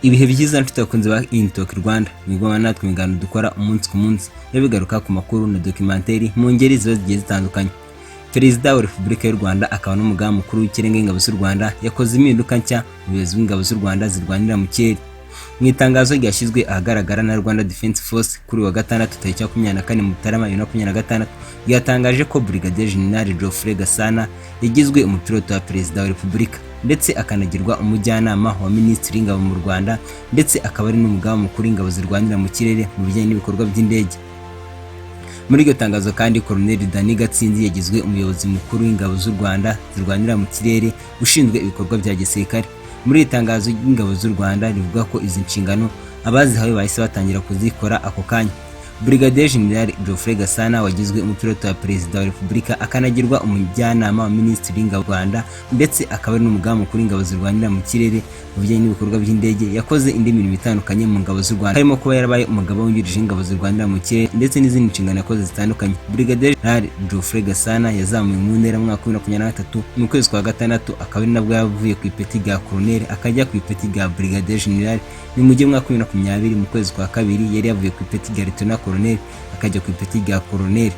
Ibihe byiza, nshuti bakunzi ba Intalk Rwanda. Mwigoma natwe ibiganiro dukora umunsi ku munsi biba bigaruka ku makuru na documentary mu ngeri ziba zigiye zitandukanye. Perezida wa Repubulika y'u Rwanda akaba n'umugaba mukuru w'Ikirenga w'Ingabo z'u Rwanda yakoze impinduka nshya mu buyobozi bw'Ingabo z'u Rwanda zirwanira mu kirere. Mu itangazo ryashyizwe ahagaragara na Rwanda Defense Force kuri uyu wa gatandatu, tariki 24 Mutarama 2026, ryatangaje ko Brigadier General Geoffrey Gasana yagizwe umupilote wa Perezida wa Repubulika, ndetse akanagirwa umujyanama wa Minisitiri w'Ingabo mu Rwanda, ndetse akaba ari n'umugaba mukuru w'Ingabo zirwanira mu kirere mu bijyanye n'ibikorwa by'indege. Muri iryo tangazo kandi, Colonel Danny Gatsinzi yagizwe umuyobozi mukuru w'Ingabo z'u Rwanda zirwanira mu kirere ushinzwe ibikorwa bya gisirikare. Muri iri tangazo ry'Ingabo z'u Rwanda rivuga ko izi nshingano abazihawe bahise batangira kuzikora ako kanya. Brigadier General Geoffrey Gasana wagizwe umupilote wa Perezida wa Repubulika, akanagirwa umujyanama wa Minisitiri w'Ingabo Rwanda, ndetse akaba ari n'umugaba mukuru w'Ingabo zirwanira mu kirere mu bijyanye n'ibikorwa by'indege, yakoze indi mirimo itandukanye mu Ngabo z'u Rwanda, harimo kuba yarabaye umugaba wungirije w'Ingabo zirwanira mu kirere, ndetse n'izindi nshingano yakoze zitandukanye. Brigadier General Geoffrey Gasana yazamuwe mu ntera mu mwaka wa 2023 mu kwezi kwa gatandatu, akaba ari nabwo yavuye ku ipeti rya Colonel akajya ku ipeti rya Brigadier General. Ni mu gihe mu mwaka wa 2020 mu kwezi kwa kabiri yari yavuye ku ipeti rya Lieutenant Colonel akajya ku ipeti rya Colonel.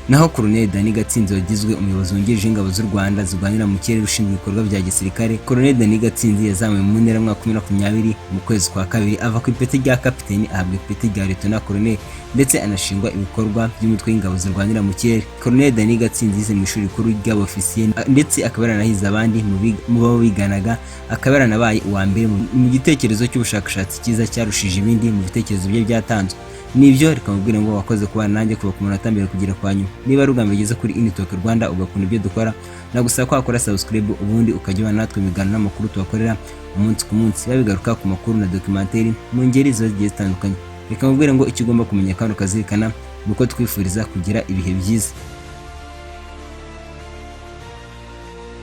Naho Colonel Danny Gatsinzi wagizwe umuyobozi wungirije w'Ingabo z'u Rwanda zirwanira mu kirere ushinzwe ibikorwa bya gisirikare, Colonel Danny Gatsinzi yazamuwe mu ntera mu mwaka wa 2020 mu kwezi kwa kabiri, ava ku ipeti rya kapiteni ahabwa ipeti rya Lieutenant Colonel, ndetse anashingwa ibikorwa by'umutwe w'Ingabo zirwanira mu kirere. Colonel Danny Gatsinzi yize mu ishuri rikuru ry'abofisiye, ndetse akaba yaranahize abandi mu bo biganaga, akaba yaranabaye uwa mbere mu gitekerezo cy'ubushakashatsi cyiza cyarushije ibindi mu bitekerezo bye byatanzwe. Nibyo, reka mubwire ngo wakoze kubana nanjye kuva ku munota mbere kugera kwa nyuma. Niba ari ubwa mbere ugeze kuri Intalk Rwanda, ugakunda ibyo dukora, nagusaba ko wakora subscribe, ubundi ukajya ubana natwe ibiganiro n'amakuru tubakorera umunsi ku munsi biba bigaruka ku makuru na documentary mu ngeri ziba zigiye zitandukanye. Reka mubwire ngo icyo ugomba kumenya kandi ukazirikana ni uko twifuriza kugira ibihe byiza.